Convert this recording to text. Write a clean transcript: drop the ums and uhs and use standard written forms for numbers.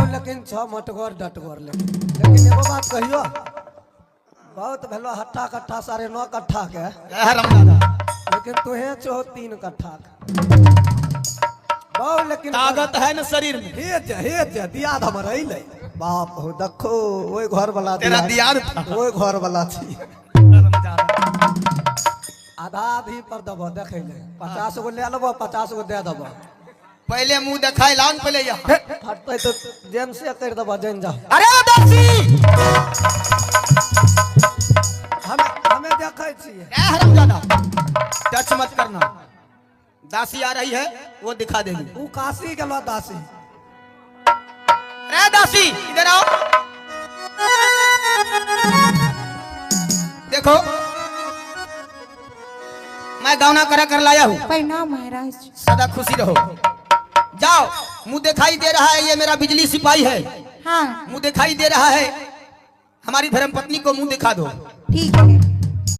लेकिन छह मटगर डटगर, लेकिन लेकिन एगो बात कहियो, बहुत भेलो हट्ठा कट्ठा 9.5 कट्ठा के, हरामजादा। लेकिन तुहे छो 3 कट्ठा के बहु, लेकिन ताकत है न शरीर में। हे जे दियाद हमर अइलै, बाप हो, देखो ओहि घर वाला। तेरा दियाद था। ओहि घर वाला छी। आधा आधी पर देबो देखै ले, 50 गो ले लेबो, 50 गो दे देबो। पहले मुंह देखाई लाओ न पहले यहाँ। फटतै तो जेन से कर देबो, जेन जाओ। अरे दासी! हम हमें देखै छियै। ए हरामजादा, टच मत करना। दासी आ रही है, वो दिखा देगी। उ काशी गेलो दासी। अरे दासी, इधर आओ। देखो, मैं गौना करा कर लाया हूँ। प्रणाम महाराज। सदा खुशी रहो। जाओ, मुंह दिखाई दे रहा है, ये मेरा बिजली सिपाही है। हाँ। मुंह दिखाई दे रहा है, हमारी धर्मपत्नी को मुंह दिखा दो। ठीक है।